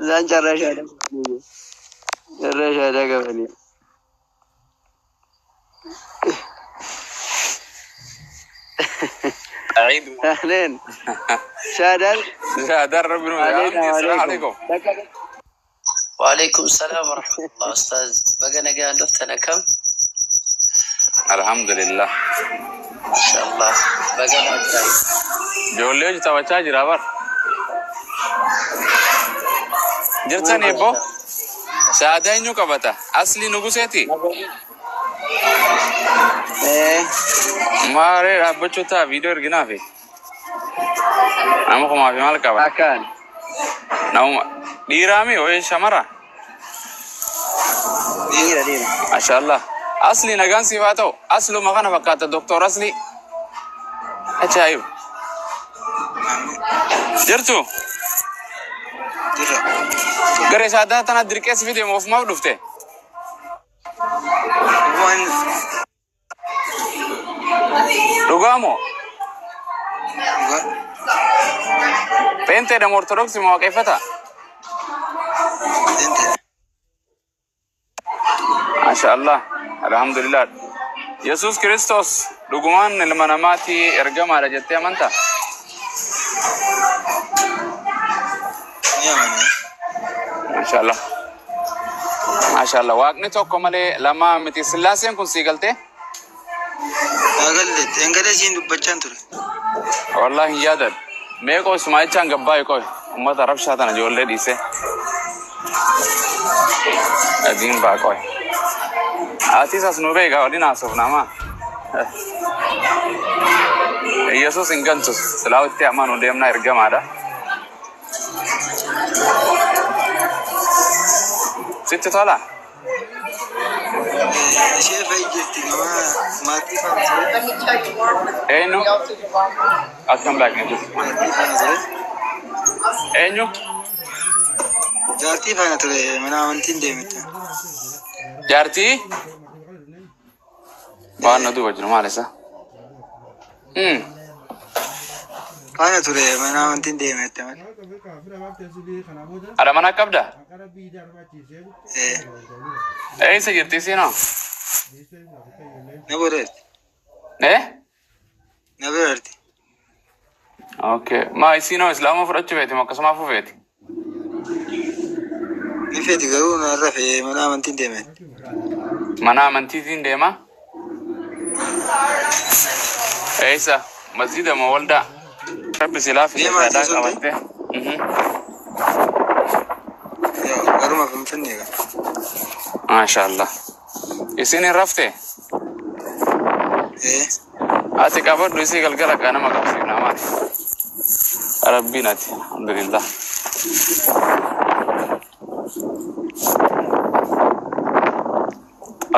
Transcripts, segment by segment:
Isaan carraa shaadaa qabanii. Carraa shaadaa qabanii. Sa'iid. Ahleen. Shaadaan. Shaadaan rabbi nu Ahleen Abdi assalaamu alaikum. alaikum. Takka وعليكم السلام ورحمة الله أستاذ بقى نقال دفتنا كم Alhamdulillah. ما شاء الله بقى نقال Ijoollee hojii taphachaa jira bar. Jirtan ما eebbo شاء الله shaadaa eenyu qabata? Asli nuguseeti? Eh. Maaree dhaabbachuu ta'a viidiyoo erginaafi. Nama kumaa fi maal qaba? Akkaan. Namuma dhiiraami wayii shamara? Dhiira dhiira. Mashallah. Asli nagaan siif haa ta'u. Asluma kana fakkaata Doktor Asli. Ajaa'ib. Jirtu Jirra. garee shaadaa tana dirqee si fide moo ofumaaf dhufte? Waan Dhugaa moo? dhugaa. Pheenxeedha moo Ortodoksii moo waaqeffata? Seente. Mashallah. Alhamdulillah. Yesuus Kiristoos dhugumaan ilma namaati ergamaadha jettee amantaa? Ni amana. Mashallah. Mashallah. Waaqni tokko malee lama miti. Sillaaseen kun sii galtee? Naa galleetti. Engadee siin dubbachaan ture. Wallahi hin yaadadhu. Mee qoy sumaayichaan gabbaa'e qoy. Uummata rabshaa tana ijoollee dhiisee. Adiin baa qoy. Atis as nu beekaa waliin haasofna maa. Yesuus hin gantu. Silaa itti amanu deemnaa ergamaadha. Sitti tola? Ishee fa'i jirti nama maatii faana ture. Eenyu? I'll come back in just Maatii faana ture. Eenyu? Jaartii faana ture mana amantiin deemte. Jaartii? Waan na duuba jiru maal isa? Faana ture mana amantiin deemte malee. Haadha manaa qabdaa? Eh, Eessa jirti isiinoo? na biratti. Eh? Na biratti. Okay. Maa isiinoo islaama fudhachuu feeti moo akkasumaafuu feeti? Ni feeti garuu narra fe'ee mana amantiin deemte. Mana amantiitiin deema? Eessa? Masjida moo waldaa? Rabbi si laaffise Deemaa shaadaa osoo hin qabattee. Yaa garuma Finfinnee qaba. Maashaallah. Isin hin rafte? Eh, Ati qabadhu isii galgala kaa nama qabsiifna maali? Rabbiin ati. Alhamdulillah.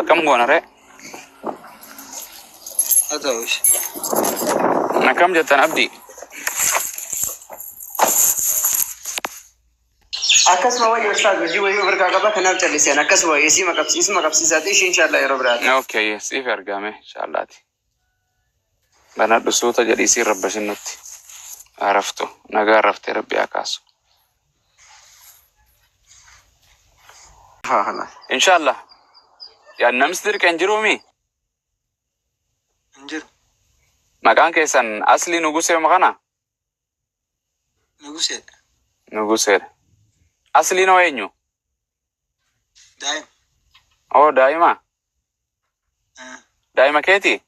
Akkam goona ree? haa ta'u ishee. Akkam jettan abdii? Akkasuma wayii ustaaz hojii wayii ofirkaa qaba kanaaf calliseen akkasuma wayii isima qabsiisuma qabsiisaati ishii inshallah yeroo biraati. Okay, siif ergame inshallaati. Banadhu suuta jedhii siin rabbashin nutti. Haa raftu. Nagaa raftee rabbi haa kaasu. Haa haa. Inshallah. Yaa namni dirqa hin jiruumi? Hin jiru. Maqaan keessan Aslii Nugusee kana? Nuguseedha. Nuguseedha. Asliin hoo eenyu? Daa'ima. Oo daa'ima? Eh, Daa'ima keeti?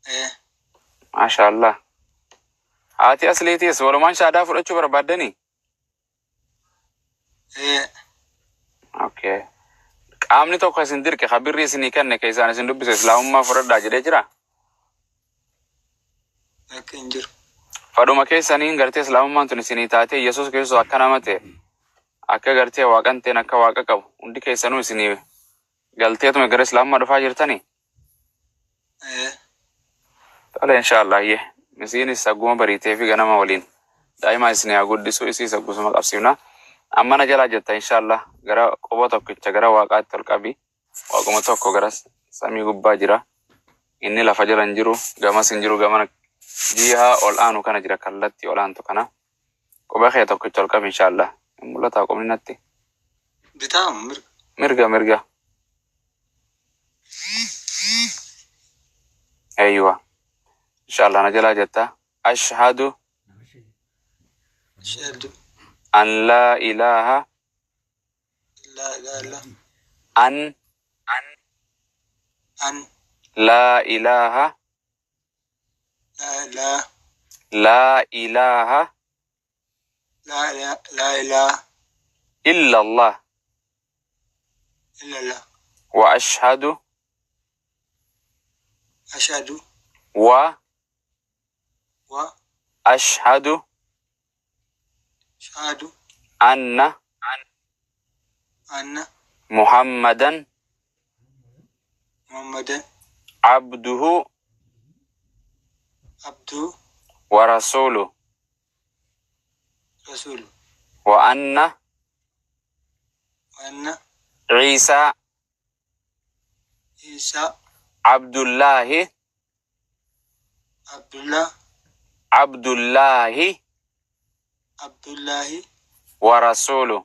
eh, Maashaallah. Haati asliitiis walumaan shaadaa fudhachuu barbaaddanii? eh, Okay. Qaamni tokko isin dirqe kabirri isinii kenne keessaan isin dubbise islaamummaa fudhadhaa jedhee jira? Akka hin jiru. Fadhuma keessaniin gartee islaamummaan tun isinii taatee Yesuus Kiristoos akka nama ta'e akka gartee waaqan ta'een akka waaqa qabu hundi keessanuu isinii galteetuma gara islaamummaa dhufaa jirtanii? Eh, Tole inshaallah iyyee. Misiinis sagguma bariitee fi ganama waliin daa'ima isinii haa guddisu isii saggusuma qabsiifna. Amma na jalaa jetta inshaallah gara quba tokkicha gara waaqaatti ol qabi. Waaquma tokko gara samii gubbaa jira. Inni lafa jala hin jiru gamas hin jiru gamana jihaa ol aanu kana jira kallattii ol aantu kana. Quba kee tokkicha ol qabi inshaallah. Hin mul'ataa qubni natti? Bitaa moo mirga? Mirga mirga. Eeywa. Inshallah na jalaa jetta. Ashhadu Ashhadu an laa ilaaha laa ilaaha illa an an laa ilaaha laa ilaaha laa ilaaha laa ilaaha laa ilaaha illa Allah illallah wa ashhadu ashhadu wa wa ashhadu ashhadu anna anna Muhammadan Muhammadan abduhu abduhu wa rasuluhu rasuluhu wa anna wa anna Ciisaa Isaa Abdullaahi Abdullah Abdullaahi Abdullahi wa rasuluhu.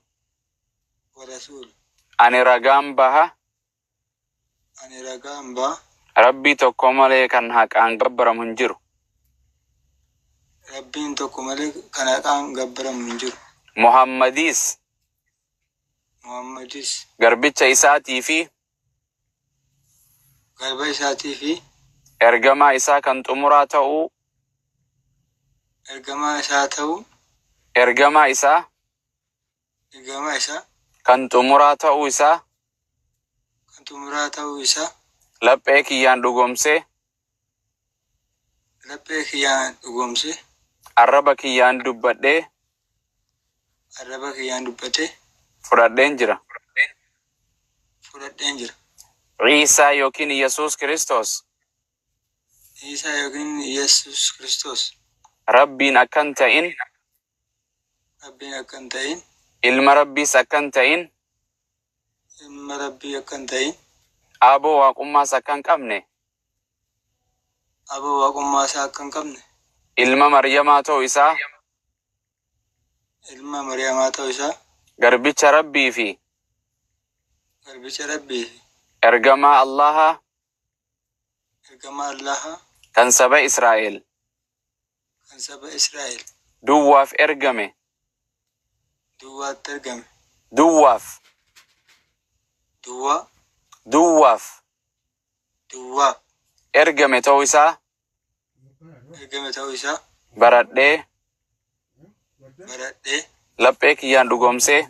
wa rasuluhu. Ani ragaan baha Ani ragaan baha Rabbii tokko malee kan haqaan gabbaramu hin jiru. Rabbiin tokko malee kan haqaan gabbaramu hin jiru. Muhammadiis Muhammadis garbicha isaatii fi garba isaatii fi ergamaa isaa kan xumuraa ta'uu ergamaa isaa ta'uu ergamaa isaa ergamaa isaa kan xumuraa ta'uu isaa kan xumuraa ta'uu isaa laphee kiyyaan dhugoomsee laphee kiyyaan dhugoomsee arraba kiyyaan dubbadhee arraba kiyyaan dubbatee fudhadheen jira. fudhadheen jira. Ciisaa yookiin Yesuus Kiristoos Isaa yookiin Yesuus Kiristoos Rabbiin akka hin ta'in Rabbiin akka hin ta'in ilma Rabbiis akka hin ta'in ilma Rabbii akka hin ta'in aboo waaqummaas akka hin qabne aboo waaqummaa isaa akka hin qabne ilma Maryamaa ta'uu isaa ilma Mariyamaa ta'uu isaa garbicha Rabbii fi garbicha Rabbii fi ergamaa Allahaa ergamaa Allahaa kan saba Israa'el kan saba Israa'el duwwaaf ergame duwwaatti ergame duwwaaf duwwaa duwwaaf duwwaaf ergame ta'uu isaa ergame ta'uu isaa baradhee baradhee laphee kiyyaan dhugoomsee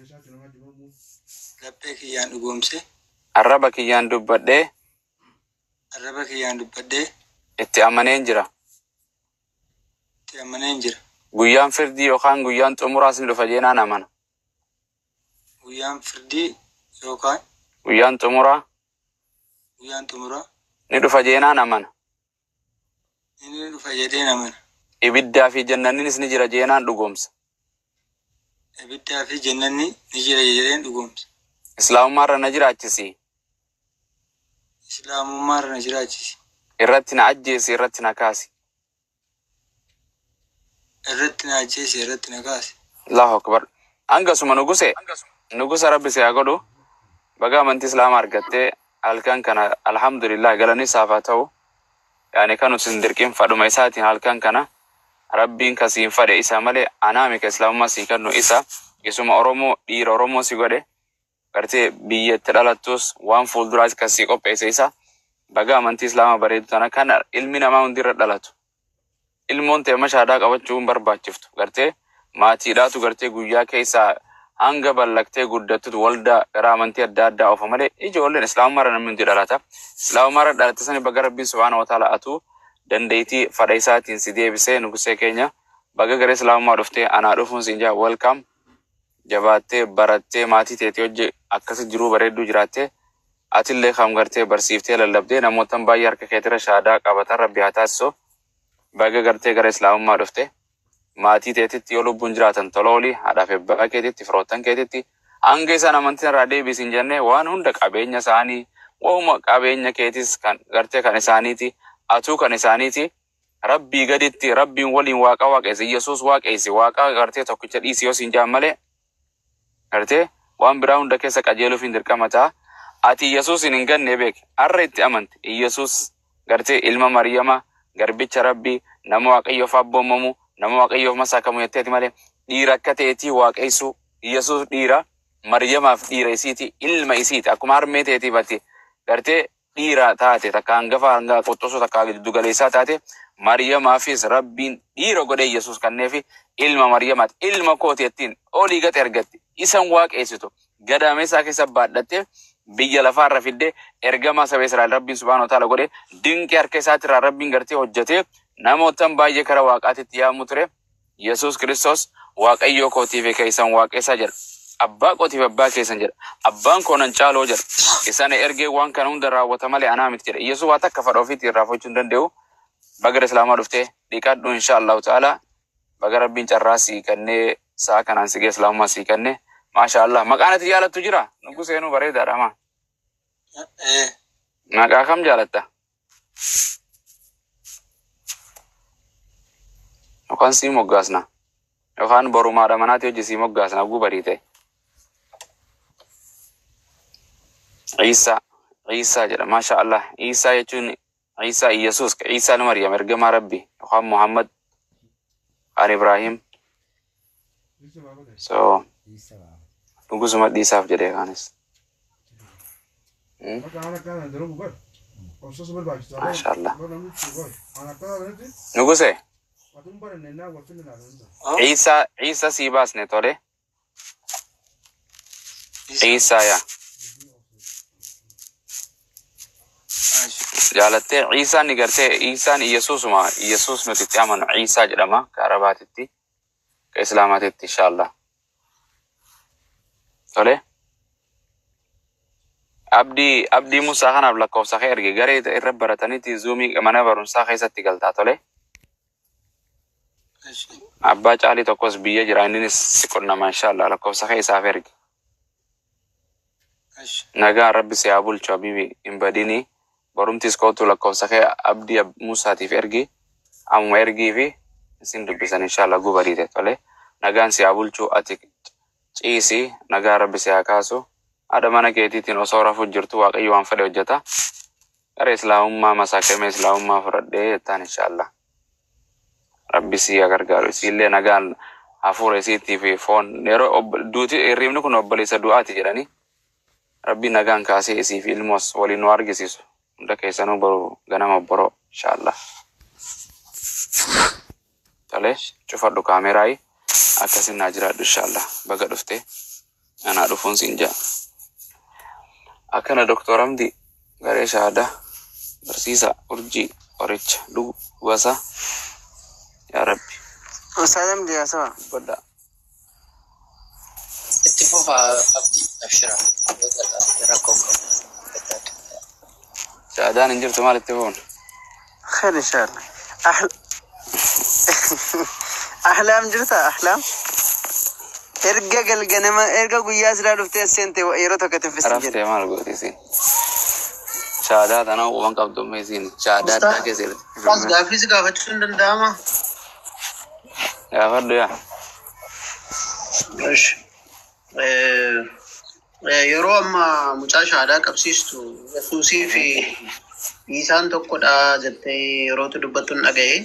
laphee kiyyaan dhugoomsee arraba kiyyaan dubbadhee arraba kiyyaan dubbadhee itti amaneen jira. itti amaneen jira. Guyyaan firdii yookaan guyyaan xumuraas ni dhufa jeenaan amana. Guyyaan firdii yookaan Guyyaan xumuraa guyyaan xumuraa ni dhufa jeenaan amana. inni dhufa jedheen amana. Ibiddaa fi jannanninis ni jira jeenaan dhugoomsa. Ibiddaa fi jannanni ni jira jedheen dhugoomsa. Islaamummaarra na jiraachisi. Islaamummaarra na jiraachisi. Irratti na ajjeesi irratti na kaasi. Irratti na ajjeesi irratti na kaasi. Allahu akbar. Hangasuma nuguse nugusa rabbi si haa godhu baga amantii islaamaa argattee halkan kana alhamdulillah galanni isaaf haa ta'u. Yaani kan nuti hin dirqin fadhuma isaatiin halkan kana rabbiin kasiin fadhe isa malee anaami ka islaamummaa sii kennu isa isuma Oromoo dhiira Oromoo si godhe gartee biyyatti dhalattus waan fuulduraas kasii qopheesse isa baga amantii islaamaa bareedu tana kana ilmi namaa hundirra dhalatu. Ilmoon ta'e mashaadaa qabachuu hin barbaachiftu gartee maatiidhaatu gartee guyyaa keessaa hanga ballaktee guddattutu waldaa gara amantii adda addaa oofa malee ijoolleen islaamummaarra namni hundi dhalata. Islaamummaarra dhalatte sani baga rabbiin subhaana wa ta'ala atuu dandeettii fadha isaatiin si deebisee nugusee keenya baga gara islaamummaa dhuftee anaa dhufuun siin jaa welcome jabaattee barattee maatii teetii hojii akkasi jiruu bareedduu jiraattee atillee kam gartee barsiiftee lallabdee namootan baay'ee harka keetira shaadaa qabatan rabbi haa taasisu baga gartee gara islaamummaa dhufte maatii teetitti yoo lubbuun jiraatan tola olii haadhaaf abbaa keetitti firoottan keetitti hanga isaan amantiin irraa deebisin jennee waan hunda qabeenya isaanii waanuma qabeenya keetis kan gartee kan isaaniiti atuu kan isaaniiti rabbii gaditti rabbiin waliin waaqa waaqeessi yesuus waaqeessi waaqa gartee tokkicha dhiisi yoo siin jaan malee Gartee waan biraa hunda keessa qajeeluuf hin dirqama ta'a. Ati Yesuusin hin ganne beek. Har'a itti amante. Yesuus gartee ilma Maryama garbicha Rabbii, nama Waaqayyoof abboomamu, nama Waaqayyoof masaakamu jetteeti malee dhiira akka ta'eetii waaqessu. Yesuus dhiira, Maryamaaf dhiira isiiti, ilma isiiti. Akkuma harmee ta'eetiif ati gartee dhiira taate, takka hangafa, hanga qoxxosoo, takka giddu galeessaa taate, Maryamaafis Rabbiin dhiira godhee Yesuus kanneefi ilma Maryamaati. Ilma kooti jettiin olii gad ergatti. Isan waaqeessitu. Gadameessaa keessa baadhattee biyya lafaarra fiddee ergamaa saba Israa'el Rabbiin subhaanahu wa ta'ala godhee, dinqii harka isaatirraa Rabbiin gartee hojjetee namootan baay'ee kara waaqaatitti yaamu ture. Yesuus Kiristoos Waaqayyoo kootii fi keessan waaqessaa jedha. Abbaa kootiif abbaa keessan jedha. Abbaan koo nan caaloo jedha. Isaan ergee waan kana hunda raawwata malee anaa miti jedha. Yesuus waa takka fadha ofiitti irraa fudhachuu hin danda'u. Baga Islaamaa dhuftee dhiqadhu, insha Allahu ta'ala. Baga Rabbiin carraa sii kennee sa'a kanaan si ga'e, Islaamummaa sii kenne. Maasha Allah. Maqaan ati jaalattu jira? Nugu seenuu bareedaadha maa. Ee. Maqaa kam jaalatta? Yookaan sii moggaasna. Yookaan borumaadha manaati hojii sii moggaasna guu bariite. Iisaa. Iisaa jedha. Maasha Allah. Iisaa jechuun Iisaa Iyesuus. Iisaa ilma Maryam ergamaa Rabbi. Yookaan Muhammad kan Ibrahim. So dhugusuma dhiisaaf jedhee kaanis. Maasha Allah. Nuguse. Iisaa, Iisaa sii baasne, tole. Iisaa yaa. Jaalattee Iisaan ni gartee Iisaan Iyesuusuma. Iyesuus nuti itti amanu Iisaa jedhama ka Arabaatitti, ka Islaamaatitti, inshallah. Tole. Abdii, Abdii Musaa kanaaf lakkoofsa kee erge, garee irra barataniiti zuumii mana barumsaa keessatti galtaa, tole. Abbaa caalii tokkos biyya jira, inninis si qunnama, inshallah, lakkoofsa kee isaaf erge. Nagaan Rabbi si haa bulchu, habibi, hin badini. Barumtis kootu, lakkoofsa kee Abdii Musaatiif ergi. Ammuma ergii fi isin dubbisan, inshallah, gubariite, tole. Nagaan si haa bulchu, ati ciisi, nagaan Rabbi si haa kaasu. Haadha mana keetiitiin osoo rafuu jirtu Waaqayyo waan fedhe hojjeta. Gara Islaamummaa masaakame, Islaamummaa fudhadhee jettaan, inshallah. Rabbi si haa gargaaru. Isiillee nagaan hafuura isiitii fi foon yeroo duuti hirribni kun obboleessa du'aati jedhanii. Rabbi nagaan kaasee isii fi ilmoos waliin nu argisiisu. Hunda keessanuu boru ganama boroo, inshallah. Tole, cufadhu kaameraayi, akkasin naa jiraadhu, inshallah. Baga dhufte, anaa dhufuun siin jaa. Akkana Doktor Hamdi garee shahaadaa barsiisa urjii qoricha dhugasa, yaa Rabbi. Ustaaz Hamdi haasawa. Godha. Itti fufa Abdii, abshira. Rakkoon qabu. Shahaadaan hin jirtu, maal itti fuun? Khair, inshallah. Ahlaam jirta ahlaam? Erga galganama erga guyyaa silaa dhuftee as seente yeroo tokko tinfisin jedhe. Raftee maal gooti isiin? Shahaadaa tana waan qabdu amma isiin shahaadaa addaa keessa jirti. Ustaaz, gaaffii si gaafachuu hin danda'amaa? Gaafadhu yaa. Esh. Yeroo amma mucaa shahaadaa qabsiistu Yesuusii fi Iisaan tokkodha jettee yerootu dubbattu hin dhaga'e.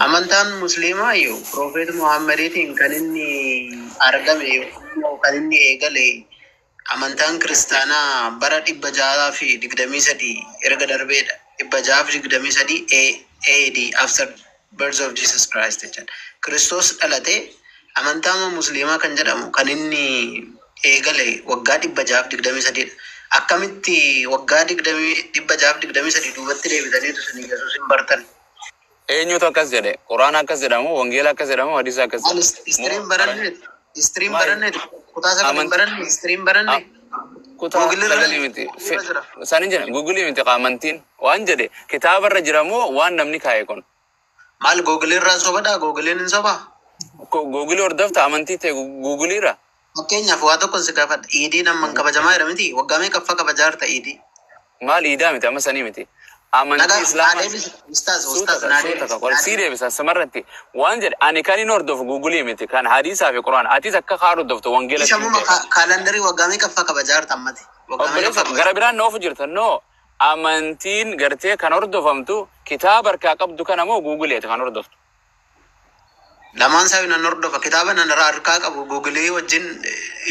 Amantaan Musliimaa iyyuu Profeet Muhammadiitiin kan inni argame yookiin immoo kan inni eegale amantaan kiristaanaa bara 623 erga darbeedha. 623 AD, after birth of Jesus Christ jechuudha. Kiristoos dhalate amantaa Musliimaa kan jedhamu kan inni eegale waggaa 623dha. Akkamitti waggaa 623 duubatti deebitaniitu isin Yesuus hin bartan? Eenyutu akkas jedhe? Quraana akkas jedhamu, Wangeela akkas jedhamu, Hadiisa akkas Maal jedhamu? Historyn baranneet? Historyn Maal? baranneet? Kutaa 9 hin baranne? Historyn baranne? Kutaa Google irra sagalii miti. irra jira. Isaaniin jedhe Google miti, amantiin waan jedhe kitaabarra jira moo waan namni kaa'e kun? Maal, Google irraa sobadhaa? Googleen hin sobaa? Google hordofta amantii ta'e Google irra? Fakkeenyaaf waa tokko si gaafadha. Iidiin amma kabajamaa jira miti? Waggaa meeqaffaa kabajaa jirta iidii? Maal, iidaa miti, amma sanii miti. Amantii Nagaa naa Islaamaa deebisi ustaaz suuta ustaaz ka naa suuta deebisi ka qor naa sii deebisi. deebisa samarratti waan jedhe ani kan hin hordofu Googleii miti kan hadiisaa fi Quraan atis akka kaa hordoftu wangeela Isha siin muma jedhe. kaalandarii waggaa meeqaffaa kabajaa jirta ammati? Waggaa Obboleessa meeqaffaa gara kabajaa? biraan na oofu jirta no amantiin gartee kan hordofamtu kitaaba harkaa qabdu kana moo Googleeti kan hordoftu. Lamaan isaa nan hordofa. Kitaaba nan irraa harkaa qabu Googleii wajjin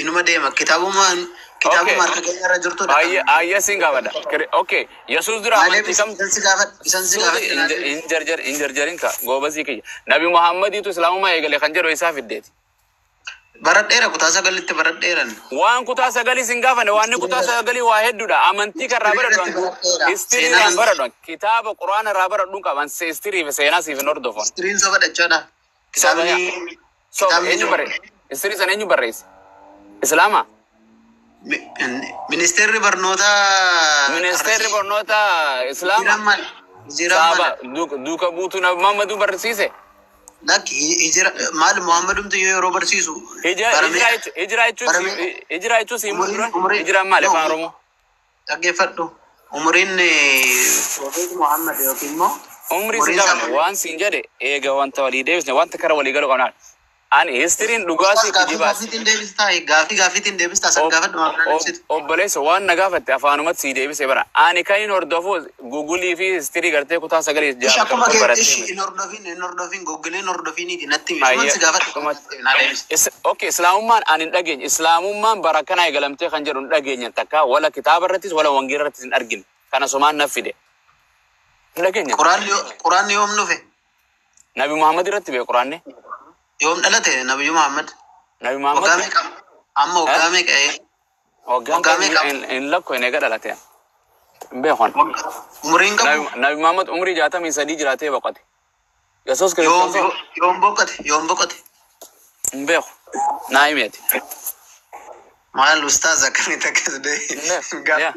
inuma deema. Kitaabuma Okay. kitaabuma harka keenya irra jirtudha Ayya kan. ayya siin gaafadha. Okay Yesuus dura Naa amantii deebisi kam isan si gaafadhe isan si suuta gaafadhe naa deebisi. hin jarjar hin jarjarin ka goobasii kiyya. Nabi Muhammadiitu islaamummaa eegale kan jedhu isaa fiddeeti. Baradheera kutaa sagalitti baradheeran. Waan kutaa sagalii sin gaafanne waan inni kutaa sagalii waa hedduudha. Amantii kan irraa History baradhu irratti baradheera. histirii Seenaa irraan nan baradhu kitaaba quraana irraa baradhu qaban histirii fi seenaa siif hin hordofan. Histiriin soba jechuudha. Soba yaa Kitaabni soba kitaabni eenyu barre histirii sana eenyu barreesse? Islaama. Ministeerri barnootaa Ministeerri Arsii barnoota Islaama hijiran maal? Hijiran saaba maal? duuka buutuu Nabi Muhammaduu barsiise. Lakki hijira maal Muhammadumtu yoo yeroo barsiisu bara meeqa Hijiraa jechuun bara meeqa hijiraa jechuun si himuu umuriin dura umuriin hijiraan maali no afaan Oromoo? dhaggeeffadhu umuriin Profeet Muhammad yookiin immoo Umrii si umuriin isaa gaafane waan siin jedhe eega wanta walii deebisne wanta kara walii galu qabnaan. Ani histiriin Ustaaz dhugaasii gaaffii kijibaas. gaaffiitiin deebistaa gaaffii gaaffiitiin deebistaa san gaafadhu maaf naan ibsitu. Obboleessa waan na gaafatte afaanumatti sii deebisee bara. Ani kan hin hordofu Googleii fi histirii gartee kutaa sagalii Ishi ja'a akkuma torba keetti barattee ishi miti. hin hordofin hin hordofin Googleii hin hordofiniiti natti himi. Isuman Ayya si gaafadhu dhumatti. naa deebisi. Okay, Islaamummaan ani hin dhageenye. Islaamummaan bara kana eegalamtee kan jedhu hin dhageenye takka wala kitaaba irrattis wala wangeela irrattis hin argine. Kana somaan na fide. Hin dhageenye. Quraanni quraanni yoom dhufe? Nabi Muhammad irratti bee quraanni. Yoom dhalate Nabiyyu Muhammad? Nabi Waggaa Muhammad meeqa? Amma waggaa meeqa? Waggaan Waggaa kan meeqa? hin lakko hin eega dhalate. Hin beekon. Umuriin qabu? Nabi Muhammad umrii 63 jiraatee boqote. Yesuus Yoom Kiristoos hoo yoom boqote? Yoom boqote? hin beeku. Naa himeeti. Maal ustaaz akkamitti akkas Hin beeku. deebi? Yaa.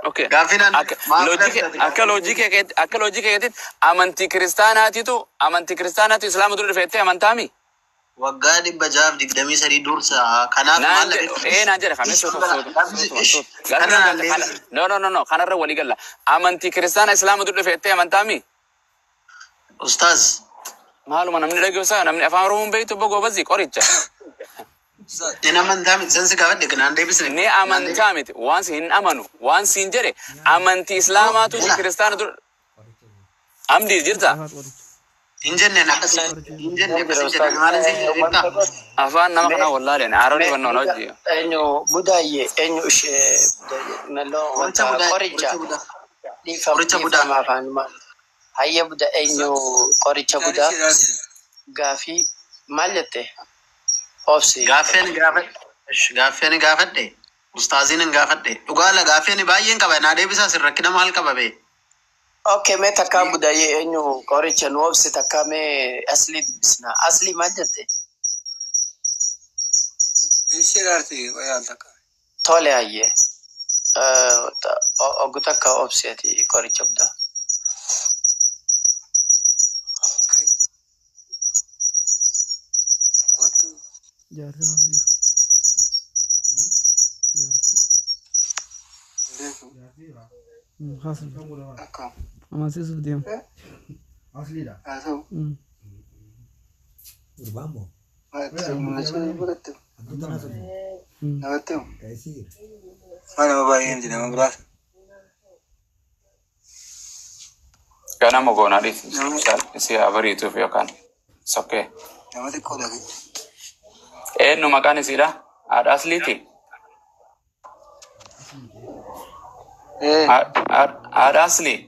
Okay. Gaaffii naan Akka maaf loojii dhabdate akka gaaffii? loojii keetti akka loojii keetitti amantii kiristaanaatu islaama dura dhufeettee amantaami? Waggaa 623 dursa. Kanaaf Naan maal jedhe dhabeetti? ee naan jedhe kamee Ish suuta suuta suutuma ish suuta. Gaaffii kana naan naan gaafte kana deebisi. no no no no kanarra walii galla. Amantii kiristaana islaama dura dhufeettee amantaami? Ustaaz Maaluma namni dhageessaa namni afaan Oromoon beektu obbo Goobazii qoricha. hin amantaa miti san si gaafadhe naan deebisne. Ni Naan amantaa deebisi. miti waan si hin amanu waan siin jedhe amantii islaamaatu Ila kiristaana dura amdii jirta hin jenneen akkas hin jenne Hin akkas jira hin jenne ustaaz. maal hin jenne Wanta beektaa? afaan nama mee kanaa wallaaleen aaroon mee fannoon buda hojii. eenyu budaayyee eenyu ishee budaayyee naloo Qoricha wanta budaa qoricha qoricha budaa dhiifam qoricha budaa. dhiifama afaanumaan hayya buda eenyu qoricha budaa gaafii maal jette obsi Gaaffii ani gaafadhe ish gaaffii ani gaafadhe ustaaziin hin gaafadhe dhugaala gaaffii ani baay'een qaba naa deebisaa sin rakkina maal qaba bee? Okay, mee takkaa budaayyee eenyu qoricha nu obsi takkaa mee aslii dubbisna aslii maal jette tole hayyee oggu takka obsi ati qoricha budaa. Amansiisuuf deema. Ganama goonaa dhiisi si haa bariituuf yookaan sokkee. Eenyu maqaan isiidha? Haadha asliiti? Haadha aslii?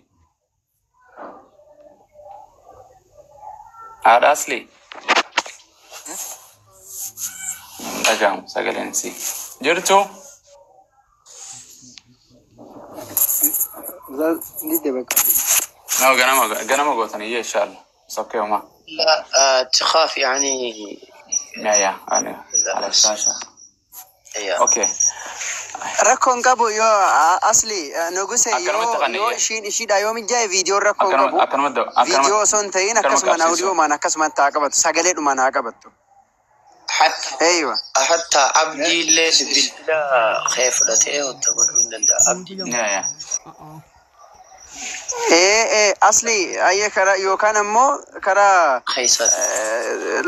Haadha aslii? Hin dhaga'amu sagaleen isii. Jirtu? No ganama ganama gootanii inshallah. Sokkee homaa. لا تخاف يعني Ya ya ani لا ala بس shaasha. يا Okay. Rakkoon qabu yoo asli nuguse Akkanumatti yoo qanne yoo iyya. ishiin ishiidha yoo mijaa'e viidiyoon rakkoon Akkanuma qabu akkanumatti viidiyoo akkanumatti osoo hin ta'in akkanuma akkasumaan qabsiisu. audioomaan akkasumatti haa qabattu sagaleedhumaan haa qabattu. حتى Eeywa. حتى عبدي اللي بالله خيف ولا تيه وتقول من الله عبدي Ya ya. Ee asli ayyee karaa yookaan ammoo karaa Keessaati.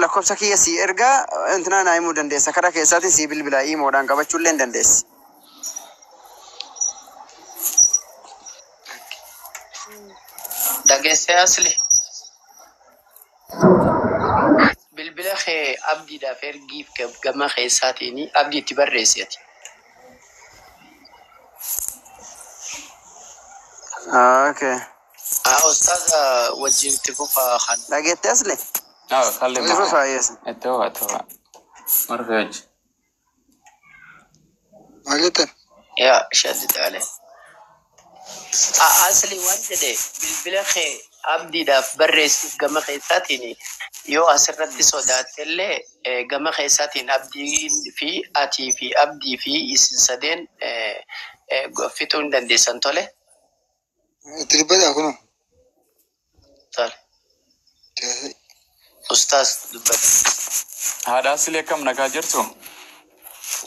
Lakkoofsa kiyya si ergaa intinaa naa himuu dandeessa. Karaa keessaatiin si bilbilaa imoodhaan qabachuu illee hin dandeessi. Dhageessee asli. Bilbila kee abdiidhaaf ergiif gama keessaatiin abdii itti barreessi ati. Okay. Ustaaza wajjin itti fufaa kan. Dhageettee asli? Kalli Itti fufaa yeesa. Itti fufaa, itti fufaa. Marfee hojii. Maal jettan? Yaa shaddi taale. Asli waan jedhe bilbila kee abdiidhaaf barreessiif gama keessaatiin yoo asirratti sodaatte illee gama keessaatiin abdii fi atii fi abdii fi isin sadeen fixuu hin dandeessan tole. Itti dubbadhaa kunoo. Tole. Ustaas dubbata. Haadha Asilii, akkam, nagaa jirtu?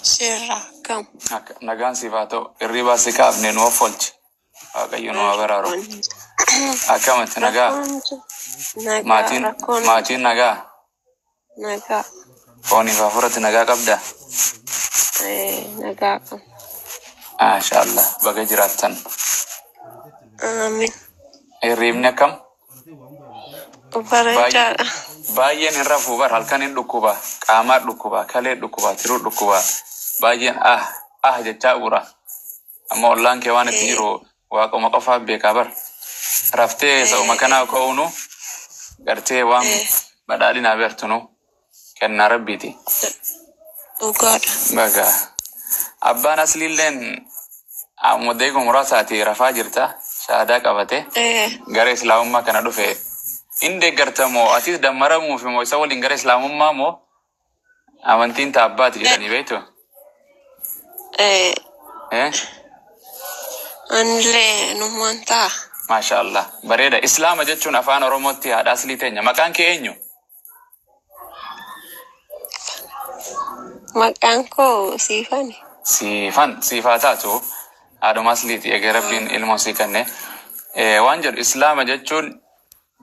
Jirra, kam? Akka nagaan siif haa ta'u. Hirribaa si kaafne, nu of oolchi. Waaqayyo nu haa baraaru. Akkamatti, nagaa? Rakkoon jiru. Nagaa. Maatiin Rakkoon maatiin nagaa? Nagaa. Fooniif hafuuratti nagaa qabda? Nagaa kam. Maashaallah, baga jiraattan. Aamin. Hirribni akkam? Bareedaadha. Baay'een hin rafuu bar, halkan hin dhukkuba, qaamaa dhukkuba, kalee dhukkuba, tiruu dhukkuba. Baay'een ah ah jechaa ura. Amma ollaan kee waan itti jiru waaquma qofaaf beekaa bar. Raftee sa'uma kanaa ka'uunu gartee waan badhaadhinaa beertunu kennaa rabbiiti. Dhugaadha. Baga. Abbaan asliilleen amma deegoo muraasaati rafaa jirta. Shaadaa qabate. Gara islaamummaa kana dhufe. In deeggarta moo atis dammaramuufi moo isa waliin gara islaamummaa moo amantiin taabbaati jedhanii beektu? Eh? Anillee numaan ta'a. Maasha Allah. Bareeda. Islaama jechuun afaan Oromootti, haadha aslii teenya, maqaan kee eenyu? Maqaan koo Siifani. Siifan, siifaa taatu haadhuma asliiti. Egaa Rabbiin ilmoo sii kenne. Waan jedhu, Islaama jechuun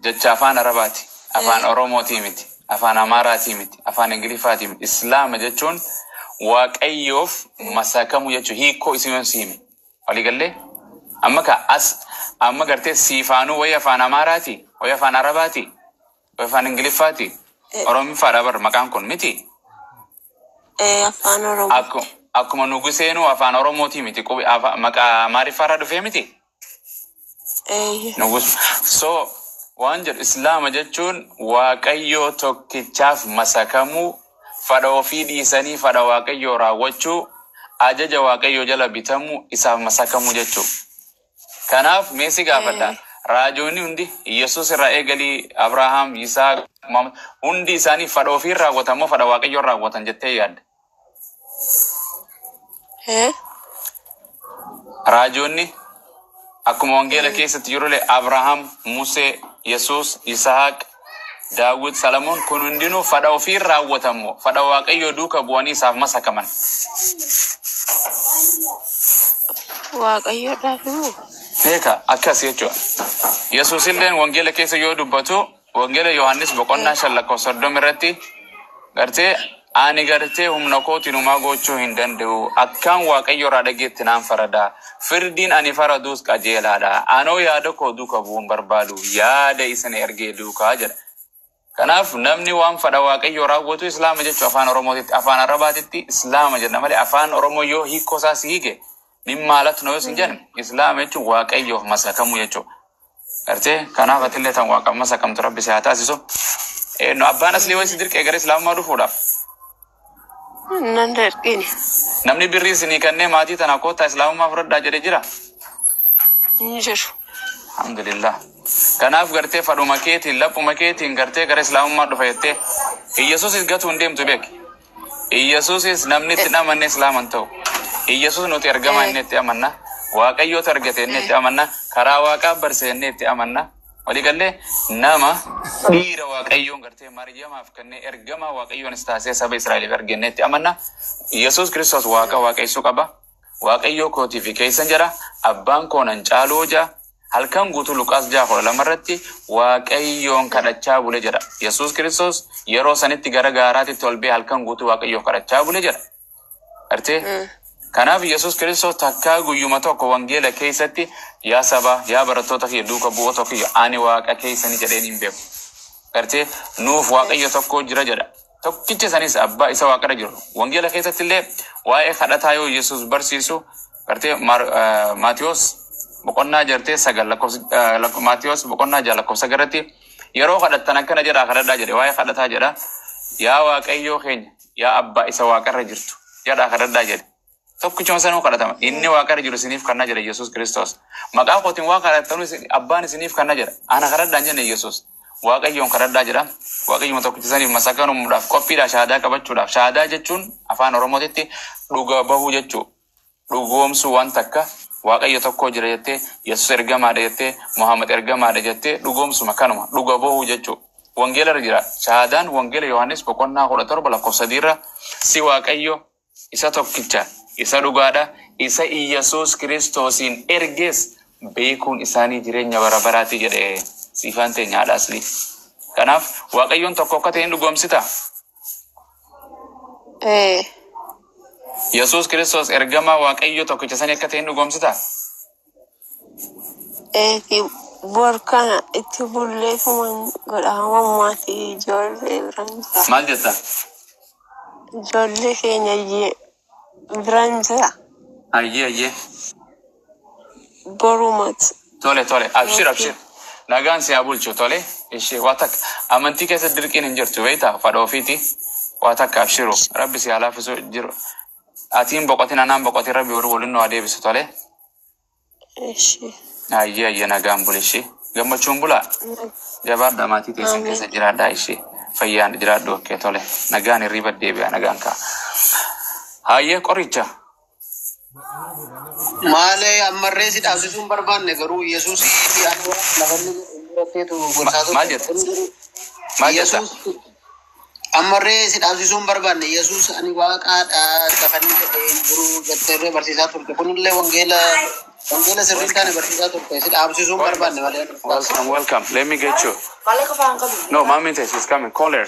jecha afaan Arabaati. Afaan Oromootii miti. Afaan Amaaraatii miti. Afaan Ingiliffaatii miti. Islaama jechuun Waaqayyoof masakamuu jechuudha. Hiikoo isin yoon siime. Waliigallee? Amma ka as amma gartee siifaanuu wayi afaan Amaaraati, wayi afaan Arabaati, wayi afaan Ingiliffaati. Oromiffaadha bar maqaan kun miti. Afaan Oromoo. Akkuma nuguseenuu afaan Oromootii miti. Qubee maqaa Amaariffaarraa dhufee miti. Nugus. So waan jedhu, Islaama jechuun Waaqayyoo tokkichaaf masakamuu, fadha ofii dhiisanii fadha Waaqayyoo raawwachuu, ajaja Waaqayyoo jala bitamuu, isaaf masakamuu jechuudha. Kanaaf mee si gaafadha. Raajoonni hundi, Yesuus irraa eegalii, Abrahaam, Yisaaq, Muhammad, hundi isaanii fadha ofii raawwatan moo fadha Waaqayyoo raawwatan jettee yaadda? Raajoonni akkuma wangeela keessatti jirulee Abrahaam, Musee, Yesuus, Yisahaaq, Daawit, Salamoon kun hundinuu fadha ofii raawwatan moo fadha Waaqayyoo duuka bu'anii isaaf masakaman? Waaqayyoodhaaf immoo. Beeka, akkas jechuudha. Yesuus illeen wangeela keessa yoo dubbatu, wangeela Yohaannis boqonnaa 5 lakkoofsa 30 irratti gartee, "Ani gartee humna kootiin homaa gochuu hin danda'u. Akkaan Waaqayyo irraa dhageetti naan farada. Firdiin ani faraduus qajeelaadha. Anoo yaada koo duuka bu'uu hin barbaadu. Yaada isin ergee duukaa" jedha. Kanaaf namni waan fadha Waaqayyoo raawwatu Islaama jechuu afaan Oromootitti, afaan Arabaatitti Islaama jedha malee afaan Oromoo yoo hiikoo isaa si hiike min maalat no yoo sin jedhan, Islaama jechuun Waaqayyoof masakamuu jechuudha. Gartee kanaaf atillee tan Waaqaaf masakamtu Rabbi si haa taasisu. No abbaan aslii wayii si dirqee gara Islaamummaa dhufuudhaaf? Nan darqine. Namni birrii isinii kennee maatii tana koottaa Islaamummaa fudhadhaa jedhee jira? Hin jiru. Alhamdulillah. Kanaaf gartee fadhuma keetiin, laphuma keetiin gartee gara Islaamummaa dhufa jettee Iyyasuusis gatuu hin deemtu beeki. Iyyasuusis namni itti hin amanne Islaama hin ta'u. Iyyasuus nuti ergamaa inni itti amanna. Waaqayyootu argate inni itti amanna. Karaa Waaqaa barse inni itti amanna. Waliigallee nama dhiira Waaqayyoon gartee Maryamaaf kennee ergamaa Waaqayyoonis taasisee saba Israa'eliif erge inni itti amanna. Yesuus Kiristoos Waaqa waaqessuu qaba. Waaqayyoo kootii fi keessan jedha. Abbaan koo nan caaluu jedha. Halkan guutuu Luqaas 6:12 irratti Waaqayyoon kadhachaa bule jedha. Yesuus Kiristoos yeroo sanitti gara gaaraatitti ol ba'ee halkan guutuu Waaqayyoof kadhachaa bule jedha. Artee? Kanaaf Yesuus Kiristoos takkaa guyyuma tokko wangeela keessatti yaa saba, yaa barattoota kiyya, duuka bu'oota kiyya, ani Waaqa keessanii jedheen hin beeku. Gartee nuuf Waaqayyo tokko jira jedha. Tokkicha sanis abbaa isa waaqarra jiru. Wangeela keessatti illee waa'ee kadhataa yoo Yesuus barsiisu, gartee Maatiyos boqonnaa jartee 9 lakkoofsa, Maatiyos boqonnaa 6 lakkoofsa irratti yeroo kadhattan akkana jedhaa kadhadhaa jedhe. Waa'ee kadhataa jedha. Yaa Waaqayyoo keenya, yaa abbaa isa waaqarra jirtu jedhaa kadhadhaa jedhe. Tokkichuma sanuu kadhatama. Inni waaqarra jiru isiniif kenna jedhe Yesuus Kiristoos. Maqaa kootiin waa kadhattanuu abbaan isiniif kenna jedha. Ana kadhadhaan jenne Yesuus. Waaqayyoon kadhadhaa jedha. Waaqayyuma tokkicha saniif masakanuudhaaf qophiidha shahaadaa qabachuudhaaf. Shahaadaa jechuun afaan Oromootitti dhuga bahuu jechuu. Dhugoomsuu waan takka, Waaqayyo tokko jira jettee, Yesuus ergamaadha jettee, Muhammad ergamaadha jettee dhugoomsuma, kanuma dhuga bahuu jechuu. Wangeela irra jira. Shahaadaan Wangeela Yohaannis boqonnaa 17 lakkoofsa 3 irra si Waaqayyo isa tokkicha isa dhugaadha, isa Iyyasuus Kiristoosiin ergees beekuun isaanii jireenya bara baraati jedhe, siifaan teenya haadha aslii. Kanaaf Waaqayyoon tokko akka ta'e hin dhugoomsita. Ee. Yesuus Kiristoos ergamaa Waaqayyo tokkicha sanii akka ta'e hin dhugoomsita. Eeti, bor kana itti bulleetuman godha, maatii ijoollee biran jira. Maal jetta? Ijoollee keenya biran jira. Ayyee. Borumat. Tole, abshir, abshir. Nagaan si haa bulchu, tole. Ishee waa takka amantii keessa dirqiin hin jirtu, beektaa, fadha ofiiti. Waa takka, abshiru. Rabbi si haa laaffisu jiru. Atiin boqotin, anaan boqotin, Rabbi warri waliin nu haa deebisu, tole. Ishi. Ayyee, nagaan buli ishee. Gammachuun bulaa. Jabaadhaa, maatii teessan keessa jiraadhaa ishee. Fayyaan jiraadhu, okay, tole. Nagaan hirriba deebi'a, nagaan ka'a. Hayyee, qoricha. Maalee, ammarree si dhaabsisuu hin barbaanne, garuu Yesuus lafa inni muratteetu gorsaa Maal turte. jetta? Maal jetta? Yesuus, ammarree si dhaabsisuu hin barbaanne, Yesuus ani waaqaadha lafa inni jedhee hin jiru jetteerree barsiisaa turte. Kunillee wangeela sirrii hin taane barsiisaa turte. Si dhaabsisuu hin barbaanne malee. Welcome, welcome. Let me get you. No, mommy is coming. Call her.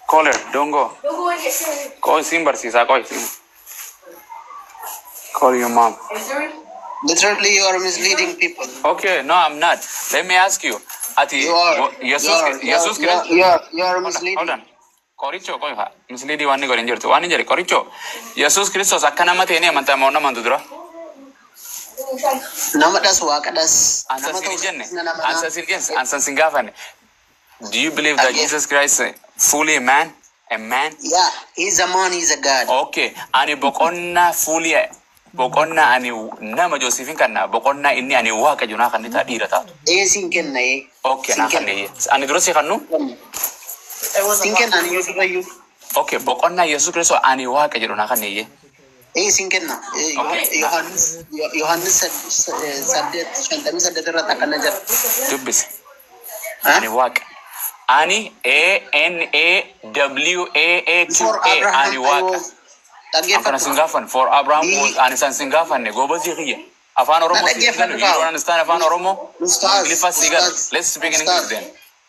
Call her. Don't go. Call isin barsiisaa, qoy isin. Call your mom. Literally, you are misleading people. Okay, no, I'm not. Let me ask you. Ati You are. You Yesus are. You are. Yesus You are. Kiristoos You are, you are Hold on, hold misleading. on. Qorichoo, qoy haa. Misleading waan inni godhin jirtu. Waan inni jedhe, qorichoo. Yesus Kiristoos akka nama ta'e ni amantaa moo amantu dura? Namadhas, waaqadhas. Ansa Nama sin hin ta'uu jenne. nama. Ansa sin jenne. Ansa sin gaafanne. Do you believe that Dhaggeeffa. Jesus Christ is fully a man? A man? Yeah, he's a man, he's a God. Okay, ani boqonnaa fuulii boqonnaa ani nama Joosefin kanna, boqonnaa inni ani waaqa jiru naa kan ta'a dhiira taatu. Ee, siin kenna, ee. Okay, Siin naa kenna. kan ani dura si kannu. Siin kenna ani yoo durayyuu. Okay, boqonnaa Yesuus Kiristoos ani waaqa jedhu naa kan iyyee. Ee, siin kenna. Ee, Okay, Yohaannis 8:58 irratti akkana jedha. Dubbisi. Ha? Ani waaqa. Ani A N A W A A Q Before A Abraham ani I waaqa. was. An kana sin Dhaggeeffadhu. gaafan for Abraham was ani san sin gaafanne, goobazii kiyya. Afaan Na Oromoo si galu. dhaggeeffadhu You don't kaa. understand Afaan Oromoo? Ustaaz, Ingiliffaa si galu. ustaaz, Let's speak in English ustaaz, then.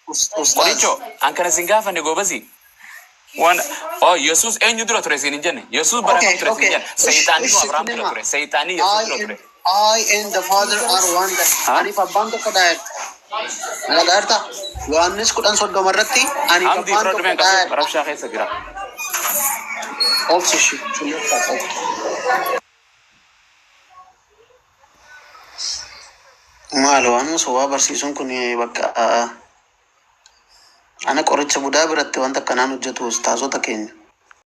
ustaaz. Qoricho, an kana sin gaafanne, goobazii. Waan oh, Yesuus eenyu dura ture siin hin jenne. Yesuus bara kam ture siin hin jenne. Seexaanni Ish, Abrahaam dura sinema. ture. Seexaanni Yesuus I dura and ture. I and the Father are one. Ha? Aniif abbaan tokko dha. Nagaarta. Yohaannis 10:30 irratti aniif Hamdi abbaan fira tokko dhumeen dha. qasu rabshaa keessa jira. Obsi shi. Obsi. Maal waan sobaa barsiisuun kun? Bakka ana qoricha budaa biratti wanta akkanaan hojjetu ustaazota keenya.